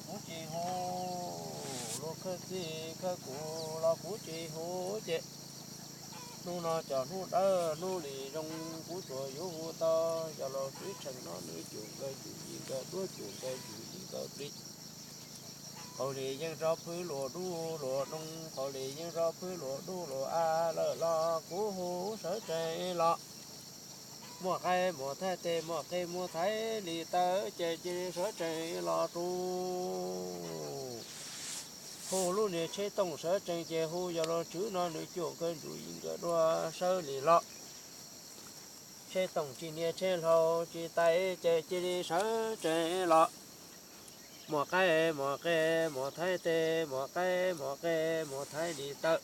kuv tsis hu, luag khawb txij khawb kuv los kuv tsis hu ces hnub no cov hnub dawb hnub li zoo kuv tsuas yuav hu tau. Yog los tswv tseem no nws cuam nkawd ntsuj yi nkawd duab, cuam nkawd ntsuj yi nkawd plig. Qaug li yeej rov phwb luag dub luag doog, qaug li yeej rov phwb luag dub luag av lawm los kuv hu sawv tsees los. Muaj qaib muaj thaib tes, muaj qe muaj thaiv li tawb ces cia li sawv tsees los rau. Hu lub niag tsheb toom sawv tsees ces hu yog los tswv no nws cuam nkawd ntsuj yi nkawd duab sawv li los. Tsheb toom tsis nias tsheb hlau tsis tais ces cia li sawv tsees los. Muaj qaib muaj qe muaj thaib tes, muaj qaib muaj qe muaj thaiv li tawb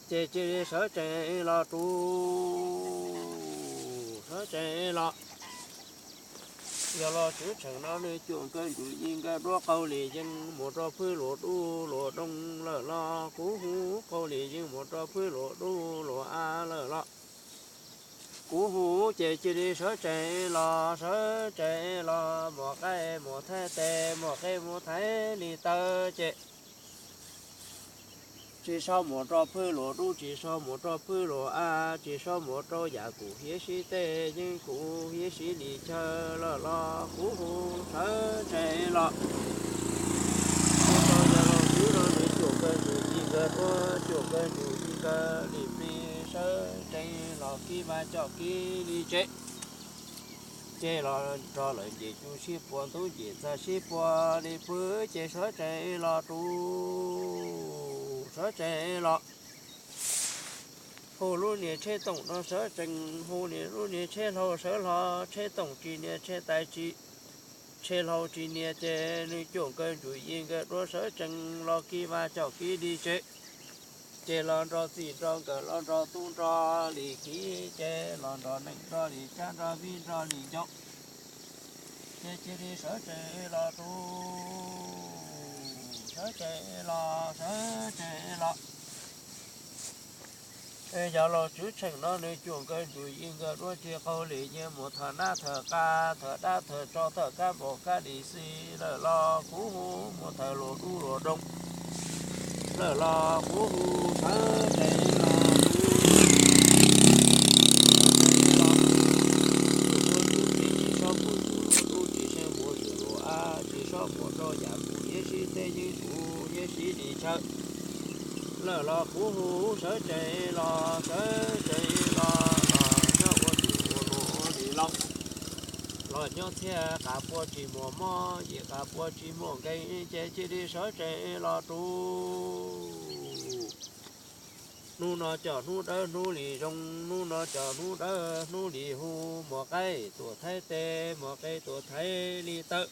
ces cia li sawv tsees los rau. Sawv tsees los. Yog los tswv tseem no nws cuam nkawd ntsuj yi nkawd duab, qaug li yeej mus rov phwb luag dub luag doog lawm los kuv hu, qaug li yeej mus rov phwb luag dub luag av lawm los kuv hu ces cia li sawv tsees los, sawv tsees los. Muaj qaib muaj thaib tes, muaj qe muaj thaiv li tawb ces tsis so mus rov phwb luag dub, tsis so mus rov phwb luag av, tsis so mus rau yam kuv hiab sib teb yeeb, kuv hiab sib li chaw lawm los kuv hu sawv tsees los. Hu tau yog los xwb los nws cuam nkawd ntsuj yi nkawd duab, cuam nkawd ntsuj yi nkawd li plig sawv tsees los kib vaj coj kib li tsev. Ces los nrog lawv nce cub sib puag ntub, nce txaj sib puag li pw ces sawv tsees los rau. Sawv tsees los. Hu lub niag tsheb toom no sawv tsees, hu niag lub niag tsheb hlau sawv hlo, tsheb toom tsis nias tsheb tais, tsis, tsheb hlau tsis nias ces nws cuam nkawd ntsuj yi nkawd duab sawv tsees los kib vaj coj kib li tsev. Ces los nrog txij nrog nkawm, los nrog tub nrog li kiv, ces los nrog neej nrog li cab, nrog vij nrog li ncau. Ces cia li sawv tsees los rau. Sawv tsees los, sawv tsees los. Yog los tswv tseem no nws cuam nkawd ntsuj yi nkawd duab, tsis qaug li yeej mus thawm nab thawm qab, thawm dab thawm tsov, thawm kab npauj kab li xis lawm los kuv hu, mus thawm luag dub luag doog lawm los kuv hu sawv tsees los. Tsis so mus ntsuj luag dub, tsis so mus ntsuj luag av, tsis so mus rau yam kuv hiab sib teb yeeb, kuv hiab sib li chaw lawm los kuv hu sawv tsees los, sawv tsees los. Los nyob ua tus ua luag li lauj, los nyob txhiab qav pua tsis muaj mob, yim qav pua tsis muaj nkeeg, ces cia li sawv tsees los rau. Hnub no cov hnub dawb hnub li zoo, hnub no cov hnub dawb hnub li hu, muaj qaib tuam thaib tes, muaj qe tuam thaiv li tawb.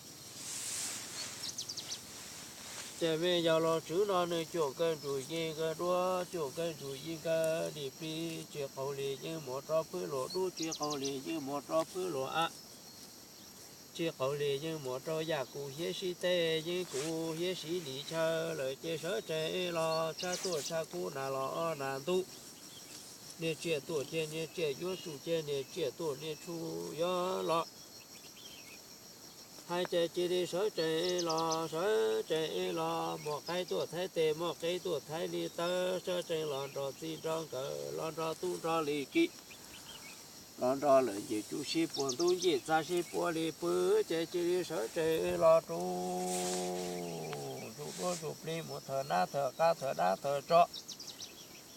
Ces me yog los tswv no nws cuam nkawd ntsuj yi nkawd duab, cuam nkawd ntsuj yi nkawd li plig, tsis qaug li yeej mus rov phwb luag dub, tsis qaug li yeej mus rov phwb luag av, tsis qaug li yeej mus rau yam kuv hiab sib teb yeeb, kuv hiab sib li chaw lawm ces sawv tsees los. Tshab tuaj tshab kub, nas los nas ntuj, niag tsiaj tuaj ces niag tsiaj yuav tsum ces niag tsiaj tuaj niag tshuj yuav los. Hais ces cia li sawv tsees los, sawv tsees los. Muaj qaib tuaj thaiv tes, muaj qe tuaj thaiv li tawb, sawv tsees los nrog txij nrog nkawm, los nrog tub nrog li kiv, los nrog lawv nce cub sib puag ntub, nce txaj sib puag li pw, ces cia li sawv tsees los rau. Ntsuj duab ntsuj plig mus thawm nab thawm qab, thawm dab thawm tsov,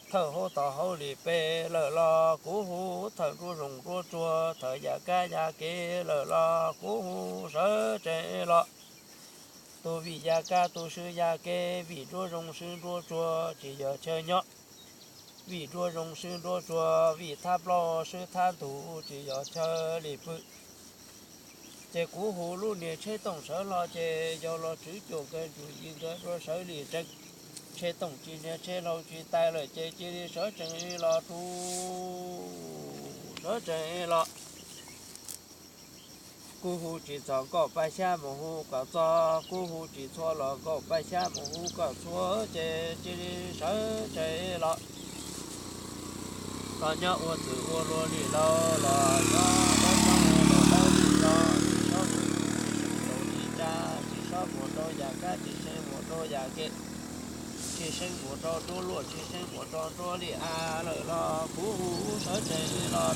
thawm hauv tog hauv li pes lawm los kuv hu thawm nruab zoov nruab tsuag, thawm yam kab yam kev lawm los kuv hu sawv tsees los. Tus vim yam kab tus swb yam kev, vim nruab zoov swb nruab tsuag tsis yog chaw nyob, vim nruab zoov swb nruab tsuag, vim thab plaub swb thab ntug tsis yog chaw li pw. Ces kuv hu lub niag tsheb toom sawv hlo ces yog los tswv cuam nkawd ntsuj yi nkawd duab sawv li tsees. Tsheb toom tsis nias tsheb hlau tsis tais lawm ces cia li sawv tsees los rau. Sawv tsees los. Kuv hu tsis txog nkaus paj xyab mus hu kom txog, kuv hu tsis txhua los nkaus paj xyab mus hu kom txhua, ces cia li sawv tsees los. Los nyob ua txwm ua luag li lauj, los nyob dawb paug ua luag dawb li lauj, tsis txhob mus ua txwm ua luag li cas, tsis Mus rau yam kab tsis seev mus rau yam ke, tsis seev mus rau nruab luaj tsis seev mus rau nruab li a lawm los kuv hu sawv tsees los rau tsis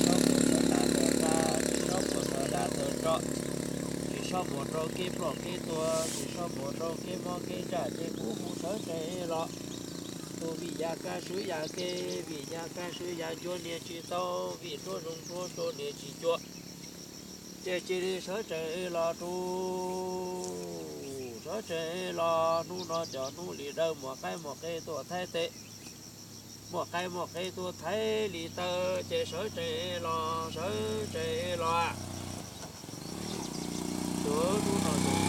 txhob puas sawv dab tawm qa, tsis txhob puas sawv dab tawm tso, tsis txhob puas rau kev ploj kev tuag, tsis txhob puas rau kev mob kev ntsaj ces kuv hu sawv tsees los. Tus vim yam kab swv yam ke, vim yam kab swv yam ncua nias tsis tau, vim nruab zoov nruab sua nias tsis cua, ces cia li sawv tsees los rau, sawv tsees los. Hnub no cov hnub li dawb muaj qaib muaj qe tuaj thaiv tes, muaj qaib muaj qe tuaj thaiv li taw, ces sawv tsees los, sawv tsees los. Hnub no, hnub no,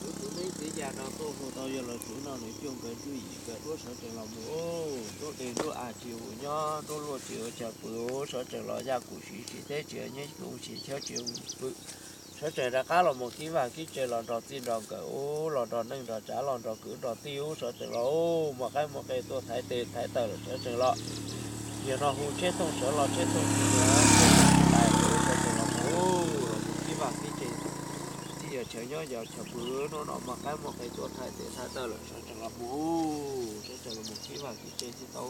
kuv tus me txiv yam no tuaj hu tau yog los tsuv no nws cuag nkawd nruj yim nkawd duab sawv tsees los mus. Nruab qe nruab av tsis ua nyob, nruab luaj tsis ua chaw pw, sawv tsees los yaj kum siv tsis teb tsis nyob, tsis xyab tsis pw. Sawv tsees rov qab los mus kib vaj kib tse los nrog txij nrog nkawm ub, los nrog neej nrog tsav los nrog kwv nrog tij ub, sawv tsees los ub. Muaj qaib muaj qe tuaj thaiv tes thaiv taw lawm sawv tsees los. Yog no hu tsheb tooj sawv los tsheb tooj tsis sawv, sawv tsees los mus, los mus kib vaj kib tse, txij yog chaw nyob yog chaw pw. Hnub no muaj qaib muaj qe tuaj thaiv tes thaiv taw lawm sawv tsees los mus, sawv tsees los mus kib vaj kib tse tsis tau.